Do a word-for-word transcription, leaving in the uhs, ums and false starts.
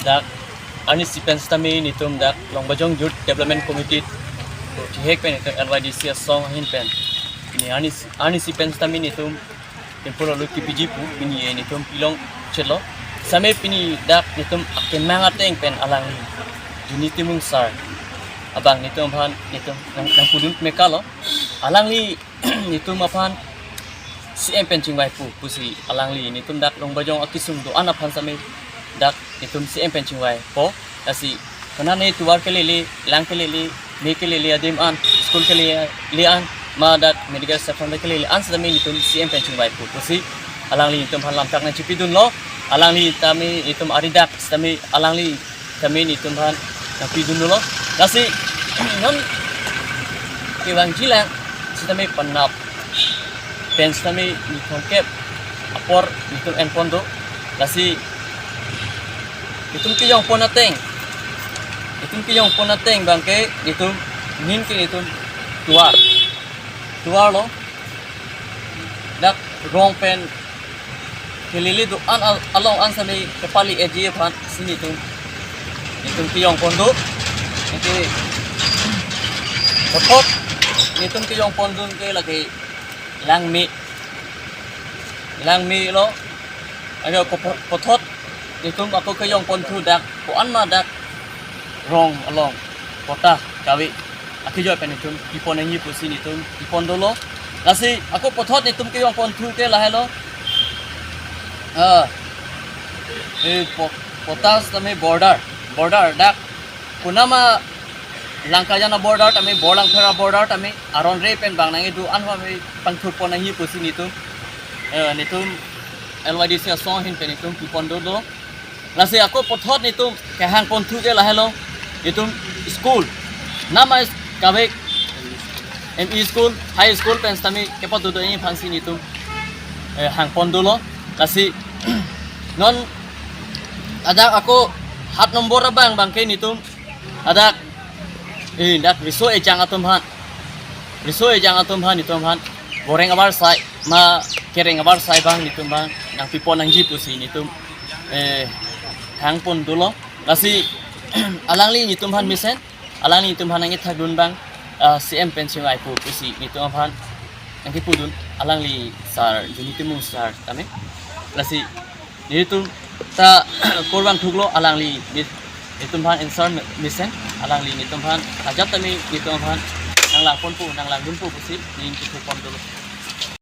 Dak arnisi pen sitame netum dak Longbajong Youth Development Committee thihek pen netum L Y D C asong ahin pen. Pini arnisi, arnisi pen sitame netum temple alo kipiji pu, pini netum pilong chelo. Sitame pini dak netum akemang ateng pen alangli Juni Timung sir abang netum aphan netum nang, nangpudun mekalo. Alangli netum aphan C M pen chingvai pu, pusi alangli netum dak Longbajong akesung do-an aphan sitame dak netum C M pen chingvaipo. Lasi konane tovar kelele, lang kelele, me kelele adim an, school kelele an, ma dak medical section kelele an sitame netum C M pen chingvai pu, pusi alangli netum aphan lamtak nangchipidunlo. Alangli tame netum ari dak sitame alangli tame netum aphan nangpidunlo. Lasi non kevangjilang sitame penap pen sitame ni thomkep apor netum enpon do. Lasi netum kejongpon ateng, netum kejongpon ateng abangke netum nin ke netum tovar, tovar lo. Dak rong pen kelele do-an al-, along an sitame kepali eji aphan si netum, netum kejongpon do. Anke puthot netum kejongpondun ke lake Langme, Langme lo. Anke ko pu-, puthot netum ako kejongponthu dak ko-an ma dak rong along patta kave akejoi pen netum pipon nangji pusi netum pipon dolo. Lasi ako puthot netum kejongponthu ke lahelo. Ah, e po-, patta tame border, border dak konama Langkajan a-border tame, Borlangpher a-border tame, aron re pen bang nangji do-an aphan pangthurpon nangji pusi netum, eh, netum L Y D C asong ahin pen netum pipon dolo. Lasi ako puthot netum kehangponthu ke lahelo, netum school, nama is-, kave M E school, high school pen sitame kepadodo nangji aphansi netum, eh, hangpon dolo. Lasi non adak ako hat nombor abang abangke netum adak, eh, dak riso ejang atum aphan, riso ejang atum aphan netum aphan boreng avarsai ma kereng avarsai abang netum aphan nangpipon nangji pusi netum, eh, hangpon dolo. Lasi alangli netum aphan mesen, alangli netum aphan nangkethakdun abang, ah, C M pen chingvai pu pusi netum aphan nangkipudun alangli sir, Juni Timung sir tame. Lasi netum ta kurvangthuklo, alangli ne-, netum aphan answer me-, mesen, alangli netum aphan ajat tame netum aphan nanglangponpo, nanglangdunpo pusi ning kithupon dolo.